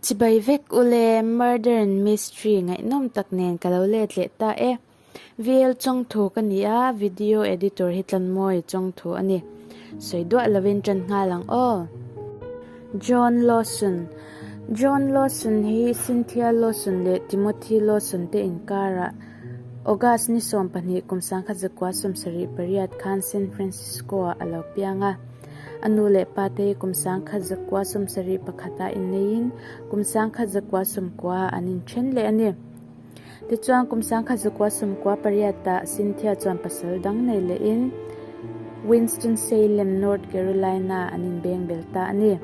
Chibai vek ule, Murder and Mystery ngaihnawm tak nen ka lo let leh ta e. VL Chawngthu ka ni a, video editor hi Tlanmawi Chawngthu a ni. Sawi duah lovin tan nghal ang aw. John Lawson John Lawson hi Cynthia Lawson leh Timothy Lawson te inkarah August ni 12 kum 1978 khan San Francisco-ah a lo piang a. A nu leh pa te hi kum 1971 ah inneiin kum 1990 ah an inthen leh a ni. Tichuan kum 1998 ah Cynthia chuan pasal dang nei lehin Winston-Salem, North Carolina an inbeng bel ta a ni.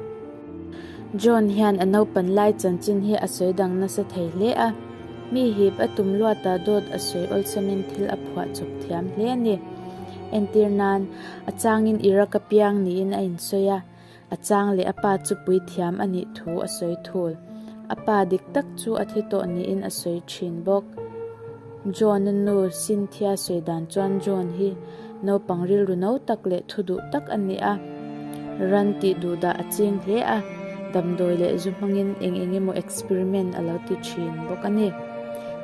John hian a naupan lai chanchin hi a sawi dang nasa thei hle a, mi hip a tum luatah dawt a sawi awlsamin thil a phuah chawp thiam hle a ni. Entir nan, a changin Iraq a piang niin a insawi a, a chang leh a pa chu puithiam a nih thu a sawi thul. A pa dik tak chu a thi tawh niin a sawi thin bawk. John-a nu Cynthia sawi dan chuan John hi naupang rilru no tak leh thu duh tak a ni a, ran tih duh dah a ching hle a, damdawi leh zu hmangin eng eng emaw experiment a lo ti thin bawk a ni.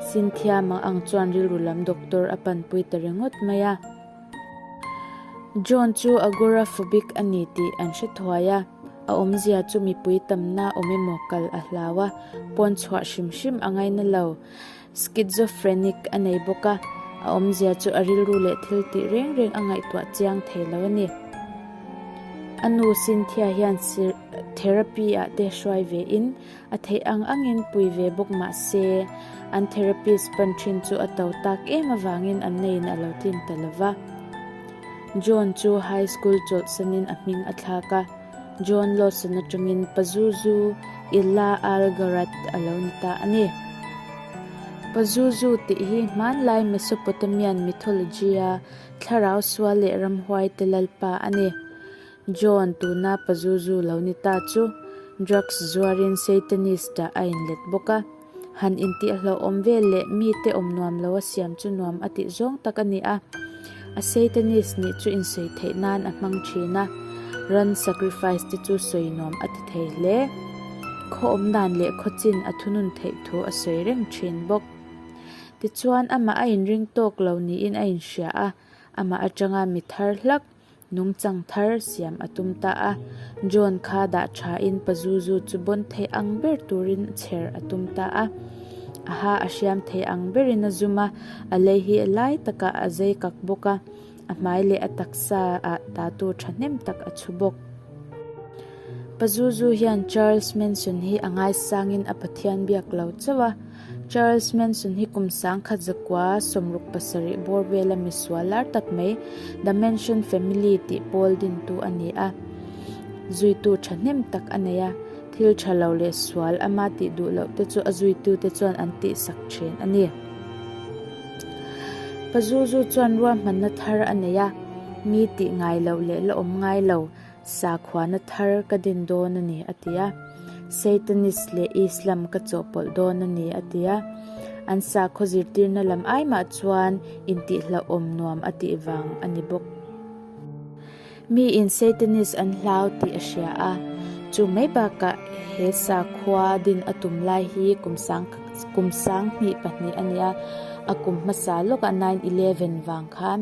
Cynthia mang ang chuan rilru lam doctor a panpui ta ringawt mai a. John chu agoraphobic a ni tih an hre thuai a, a awmzia chu mipui tamna awm emaw kal a hlau a, pawn chhuah hrim hrim a ngaina lo. Schizophrenic a nei bawk a, a awmzia chu a rilru leh thil tih reng reng a ngaihtuah chiang thei lo a ni. A nu Cynthia hian therapy ah te hruai ve in a theih ang angin pui ve bawk mah se, an therapist pan thin chu a to tak em avangin an neiin a lo tlin ta lo va. John chu high school chawlhsanin a hming a thlak a, John Lawson atangin Pazuzu Illa Algarat a lo ni ta a ni. Pazuzu tih hi hmanlai Mesopotamian mythology-a thlarau sual leh ramhuaite lalpa a ni. John tuna Pazuzu lo ni ta chu drugs zuarin Satanist ah a inlet bawk a. Han intih hlauhawm vel leh mite awm nuam lo a siam chu nuam a tih zawng tak a ni a. A Satanist nih chu insawi theih nan a hmang thin a, ran sacrifice te chu sawi nuam a ti thei hle. Khaw awm dan leh khaw chin a thunun theih thu a sawi reng thin bawk. Tichuan amah a inring tawk lo niin a inhria a, amah atanga mi thar hlak Nungchang thar siam a tum ta a, John kha dah thain Pazuzu chu bawn thei ang ber turin chher a tum ta a. A ha a hriam thei ang berin a zum a, a lei hi a lai takah a zei kak bawk a, a hmai leh a taksa ah tatu thahnem tak a chhu bawk. Pazuzu hian Charles Manson hi a ngaisangin a Pathian biak lo chauh a. Charles Manson hi kum 1967 bawr vela misual lar tak mai The Manson Family tih pawl dintu a ni a. Zuitu thahnem tak a nei a, thil tha lo leh sual ama tih duh loh te chu a zuitute chuan an tihsak thin a ni. Pazuzu chuan ruahmanna thar a nei a, mi tih ngai loh leh la awm ngai lo, Sakhuana thar ka din dawn a ni, a ti a. Satanist leh Islam ka chawhpawlh dawn a ni, a ti a. An sakhaw zirtirna lam ai mah chuan intihhlauhawm nuam a tih vang a ni bawk. Miin Satanist an hlau tih a hria a, chu mai bakah he sakhua din a tum lai hi kum sang kum 2002 a ni a, a kum hmasa lawkah 9/11 vang khan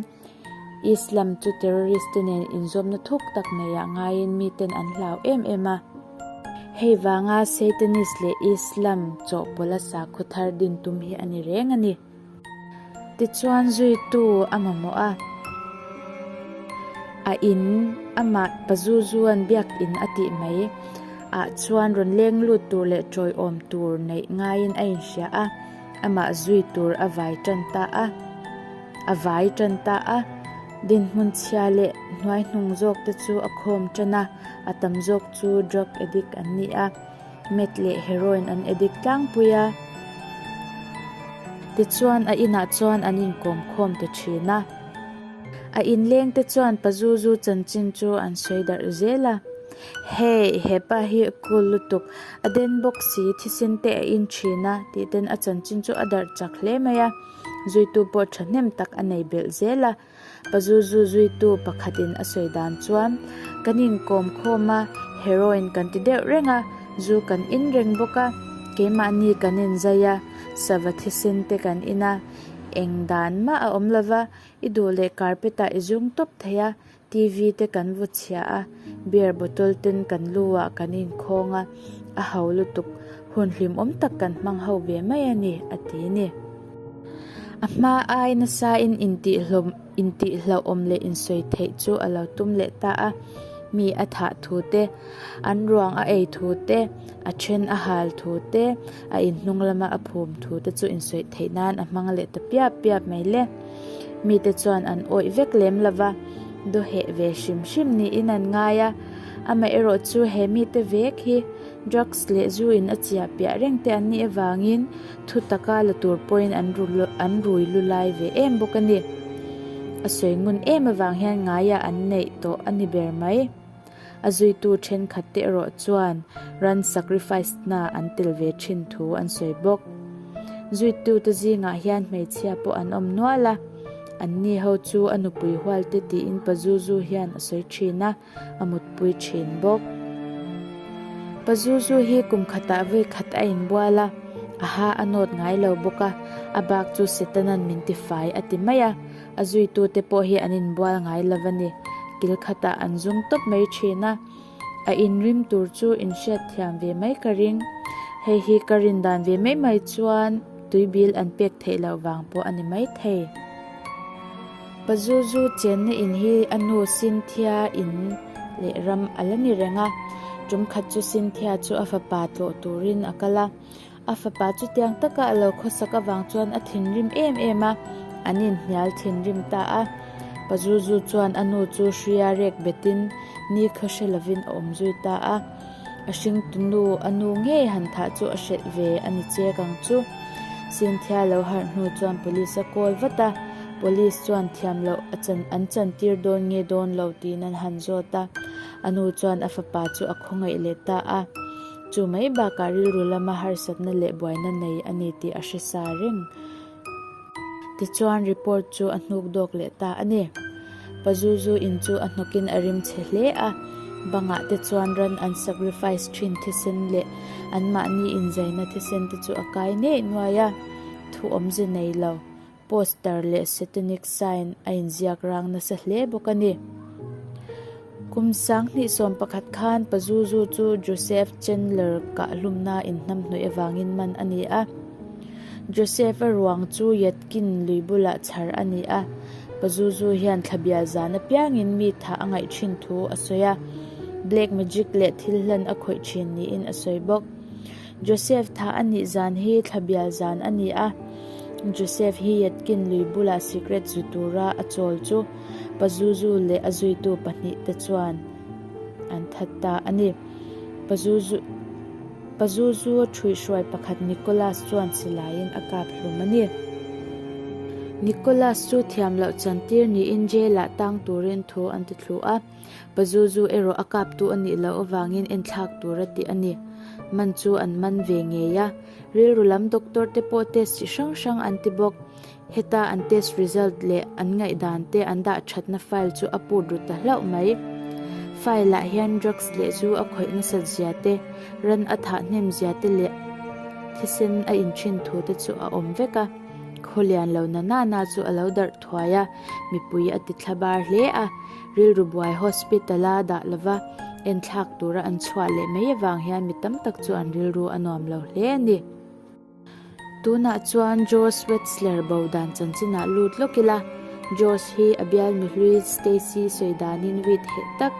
Islam chu terrorist te nen inzawmna thuk tak neiah ngaiin miten an hlau em em a. Hei vanga Satanist leh Islam chawhpawlh a sakhaw thar din tum hi a ni reng a ni. Tichuan zuitu a mamawh a, a in amah Pazuzuan biakin a tih mai ah chuan rawn leng lut tur leh tawiawm tur neih ngaiin a inhria a, amah zui tur a vai tan ta a. A vai tan ta a, dinhmun chhia leh hnuai hnung zawk te chu a khawm tan a, a tam zawk chu drug addict an ni a, meth leh heroin an addict tlangpui a. Tichuan a inah chuan an inkawm khawm ta thin a. A inleng te chuan Pazuzu chanchin chu an sawi darh zel a. Hey, hepa hi cool lutuk, a den bawk si, thisen te a in thin a tih ten a chanchin chu a darh chak hle mai a. Zuitu pawh thahnem tak a nei belh zel a, Pazuzu zuitu pakhatin a sawi dan chuan, Kan inkawm khawm a, heroin kan ti deuh reng a, Zu kan in reng bawk a, keimahni kan inzai a, sava thisen te kan in a, eng dan mah a awm lova, i duh leh carpet ah i zung tawp thei a, TV te kan vaw chhia a, beer bottle ten kan lu ah kan inkhawng a, a ho lutuk, hun hlimawm tak kan hmang ho ve mai a ni, a ti ni. A hma ai nasa in intihhlawm intihhlauhawm leh insawi theih chu a lo tum leh ta a, mi a thah thu te, an ruang a ei thu te, a then a hal thu te, a inhnung lama a phum thu te chu insawi theih nan a hmang leh ta piap piap mai le. Mite chuan an awih vek lem lo va, dawheh ve hrim hrim niin an ngai a, amaherawh chu he mite vek hi drugs leh zu in a chiah piah reng te an nih avangin thu taka la tur pawhin an an rui lu lai ve em bawk a ni. A sawi ngun em avang hian ngaiah an neih tawh a ni ber mai. A zuitu thenkhat te erawh chuan ran sacrifice na an tel ve thin thu an sawi bawk. Zuitu te zingah hian hmeichhia pawh an awm nual a, anni ho chu a nupui hual te tiin Pazuzu hian a sawi thin a, a mutpui thin bawk. Pazuzu hi kum khatah vawi khat a inbual a, a ha a nawt ngai lo bawk a, a bak chu Setanan min tifai a ti mai a. A zuitute pawh hi an inbual ngai lo a ni. Kil khatah an zung tawp mai thin a, a inrim tur chu inhriatthiam ve mai ka ring. Hei hi ka rin dan ve mai mai chuan tuibil an pek theih loh vang pawh a ni mai thei. Pazuzu chenna in hi a nu Cynthia in leh ram a la ni reng a. Tum khat chu Cynthia chu a fapa tlawh turin a kal a. A fapa chutiang taka a lo khawsak avang chuan a thinrim em em a, an inhnial thinrim ta a. Pazuzu chuan a nu chu hria rek betin ni khaw hre lovin a awm zui ta a. A hringtu nu a nu ngei han thah chu a hrelh ve a ni chek ang chu. Cynthia lo harh hnu chuan police a call vat a, police chuan thiam loh a chan an chantir dawn nge dawn lo tiin an han zawt a. A nu chuan a fapa chu a khawngaih leh ta a. Chu mai bakah rilru lama harsatna leh buaina nei a ni tih a hre sa reng. Tichuan report chu a hnuk dawk leh ta a ni. Pazuzu in chu a hnawkin a rim chhe hle a, bangah te chuan ran an sacrifice thin thisen leh anmahni inzaina thisen te chu a kai ngei nuai a, thu awmze nei lo. Poster leh Satanic sign a inziak rang nasa hle bawk a ni. Kum 2011 khan Pazuzu chu Joseph Chandler kahhlumna inhnamhnawih avangin man a ni a. Joseph-a ruang chu Yadkin lui bulah chhar a ni a. Pazuzu hian thlabial zan apiangin mi thah a ngaih thin thu a sawi a. Black magic leh thil hlan a khawih thin niin a sawi bawk. Joseph thah a nih zan hi thlabial zan a ni a. Joseph hi Yadkin lui bulah sikret zu tura a chawl chu Pazuzu leh a zuitu pahnihte chuan an that ta a ni. Pazuzu Pazuzu a ṭhuihhruai pakhat Nicholas chuan silaiin a kap hlum a ni. Nicholas chu thiam loh chantir niin jail-ah tang turin thu an ti thlu a. Pazuzu erawh a kaptu a nih loh avangin enthlak tur a ti a ni. Man chu an man ve ngei a. Rilru lam doctor te pawh test chi hrang hrang an ti bawk. Heta an test result leh an ngaihdan te an dah thatna file chu a put ru ta hlauh mai. File ah hian drugs leh zu a khawih nasat zia te, ran a thah hnem zia te leh thisen a inthin thu te chu a awm vek a. Khaw lian lo na na na chu a lo darh thuai a, mipui a ti thla bar hle a. Rilru buai hospital a dah lova enthlak tura an chhuah leh mai avang hian mi tam tak chu an rilru a nuam lo hle a ni. Tunah chuan Josh Wetzler bo dan chanchinah lut lawk ila, Josh hi a bialnu hlui Stacy sawi danin weed heh tak,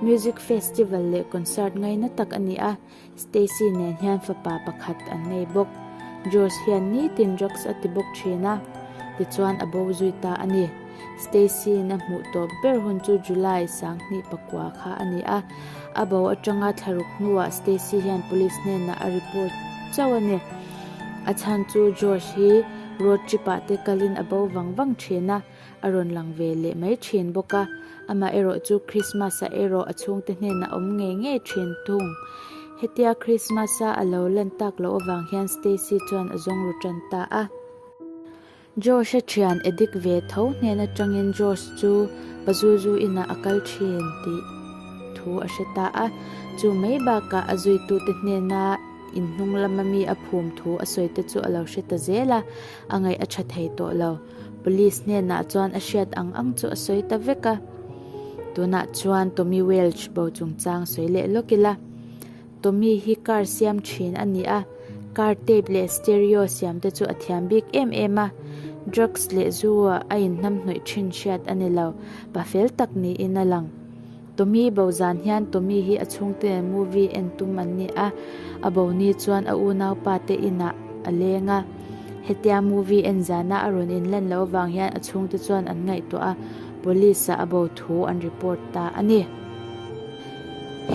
music festival leh concert ngaina tak a ni a. Stacy nen hian fapa pakhat an nei bawk. Josh hian nitin drugs a ti bawk thin a, tichuan a bo zui ta a ni. Stacy-in a hmuh tawp ber hun chu July 2009 kha a ni a, a bo atanga thlaruk hnuah Stacy hian police hnenah a report chauh a ni. A chhan chu Josh hi road trip ah te kalin a bo vang vang thin a. A rawn lang ve leh mai thin bawk a, amah erawh chu Christmas-ah erawh a chhungte hnenah awm ngei ngei thin thung. Hetia Christmas-a a lo lan tak loh avang hian Stacy chuan a zawng ru tan ta a. Josh-a thian addict ve tho hnen atangin Josh chu Pazuzu inah a kal thin tih thu a hre ta a. Chu mai bakah a zuitute hnena in hnung lama mi a phum thu a sawi te chu a lo hre ta zel a, a ngaih a tha thei tawh lo. Police hnenah chuan a hriat ang ang chu a sawi ta vek a. Tunah chuan Tommy Welch bo chungchang sawi leh lawk ila. Tommy hi car siam thin a ni a, car tape leh stereo siam te chu a thiam bik em em a. Drugs leh zu ah a inhnamhnawih thin hriat a ni lo, pa fel tak niin a lang. Tommy bo zan hian Tommy hi a chhungte nen movie en tum an ni a, a bo ni chuan a unaupa te inah a leng a. Hetia movie en zana a rawn inlan loh avang hian a chhungte chuan an ngaihtuah a, police ah a bo thu an report ta a ni.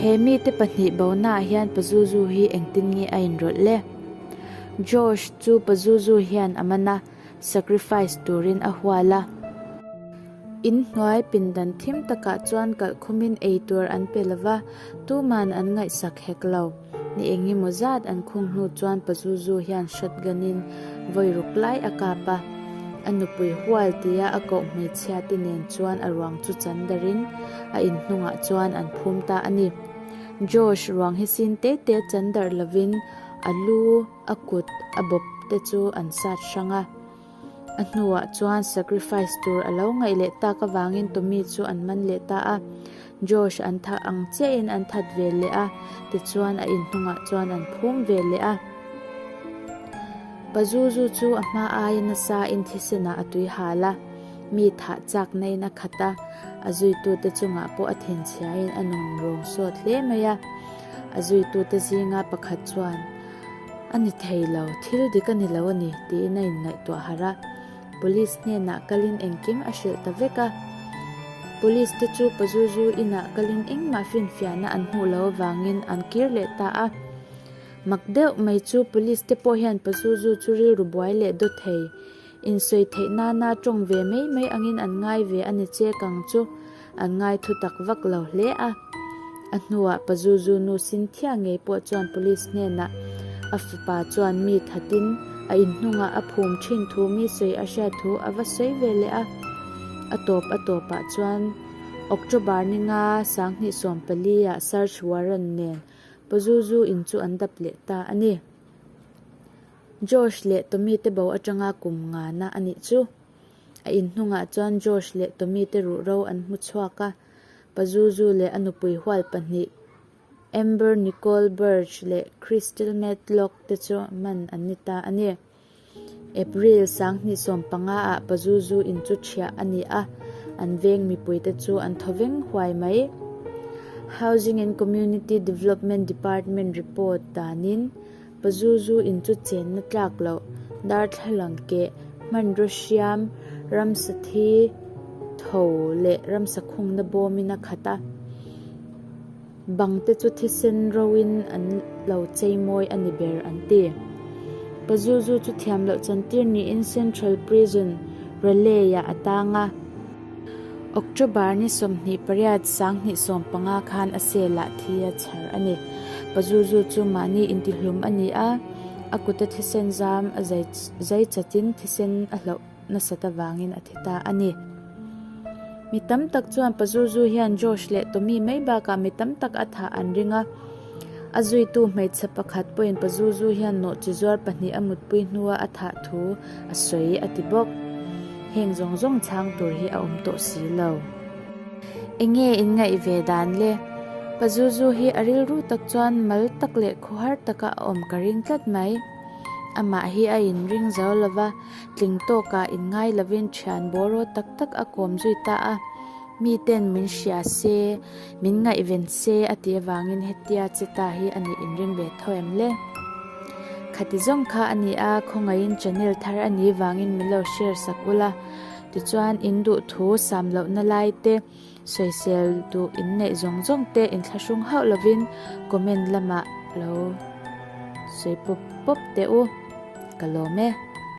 He mite pahnih bonaah hian Pazuzu hi engtin nge a inrawlh le? Josh chu Pazuzu hian a man a, sacrifice turin a hual a. In hnuai pindan thim takah chuan kalhkhumin ei tur an pe lova, tuman an ngaihsak hek lo. Ni eng emaw zat an khung hnu chuan Pazuzu hian shotgun in vawi ruk lai a kap a. A nupui hual tia a koh hmeichhia te nen chuan a ruang chu chan darin a in hnungah chuan an phum ta a ni. Josh ruang hi sin te te chan darh lovin a lu, a kut, a bawp te chu an sat hrang a. A hnuah chuan sacrifice tur a lo ngaih leh tak avangin Tommy chu an man leh ta a. Josh an thah ang chiahin an that ve leh a, tichuan a inhnungah chuan an phum ve leh a. Pazuzu chu a hma aia nasa in thisenah a tui hal a, mi thah chakna in a khat a, a zuitute chungah pawh a thinchhiain a nun rawng sawt hle mai a. A zuitute zinga pakhat chuan, A ni thei lo, thil dik a ni lo a ni, tiin a inngaihtuah harh a. Police hnenah kalin engkim a hrilh ta vek a. Police te chu Pazuzu inah kalin engmah finfiahna an hmuh loh avangin an kir leh ta a. Mak deuh mai chu Police te pawh hian Pazuzu chu rilru buai leh daw thei, insawi theih nana tawng ve mai mai angin an ngai ve a ni che kang chu. An ngai thu tak vak lo hle a. A hnuah Pazuzu nu Cynthia ngei pawh chuan police hnenah a fapa chuan mi thatin a inhnungah a phum thin thu mi sawi a hriat thu a va sawi ve leh a. A tawp a tawpah chuan October ninga 2014 ah search warrant nen Pazuzu in chu an dap leh ta a ni. Josh leh Tommy te bo atanga kum ngana a nih chu. A inhnungah chuan Josh leh Tommy te ruhro an hmu chhuak a, Pazuzu leh a nupui hual pahnih, Amber Nicole Burge leh Crystal Matlock te chu man an ni ta a ni. April 2015 ah Pazuzu in chu thiah a ni a, an veng mipuite chu an thaw veng huai mai. Housing and Community Development Department report danin, Pazuzu in chu chenna tlak loh, darthlalang keh, hmanraw hriam, ramsa thi tho leh ramsa khungna bawmin a khat a. Bang te chu thisen roin an lo chei mawi a ni ber an ti. Pazuzu chu thiam loh chantir niin Central Prison, Raleigh-ah a tang a. October ni 28 2015 khan a cell-ah thi a chhar a ni. Pazuzu chu mahni intihlum a ni a, a kuta thisen zam a zai chatin thisen a hloh nasat avangin a thi ta a ni. Mi tam tak chuan Pazuzu hian Josh leh Tommy mai bakah mi tam tak a thah an ring a. A zuitu hmeichhe pakhat pawhin Pazuzu hian nawhchi zuar pahnih a mutpui hnua a thah thu a sawi a ti bawk. Heng zawng zawng chhang tur hi a awm tawh si lo. Enge in ngaih ve dan le? Pazuzu hi a rilru tak chuan mal tak leh khawhar taka a awm ka ring tlat mai. Amah hi a inring zo lova, tling tawkah inngai lovin thian bawraw tak tak a kawm zui ta a. Miten min hria se, min ngaihven se a tih avangin hetia che ta hi a nih inring ve tho em le? Khati zawng kha a ni a, khawngaihin channel thar a nih vangin min lo share sak ula. Tichuan in duh thu sam lohna lai te, sawisel duh in neih zawng zawng te inthlahrung hauh lovin comment lamah lo sawi pawp pawp teh u. Ka lawm e.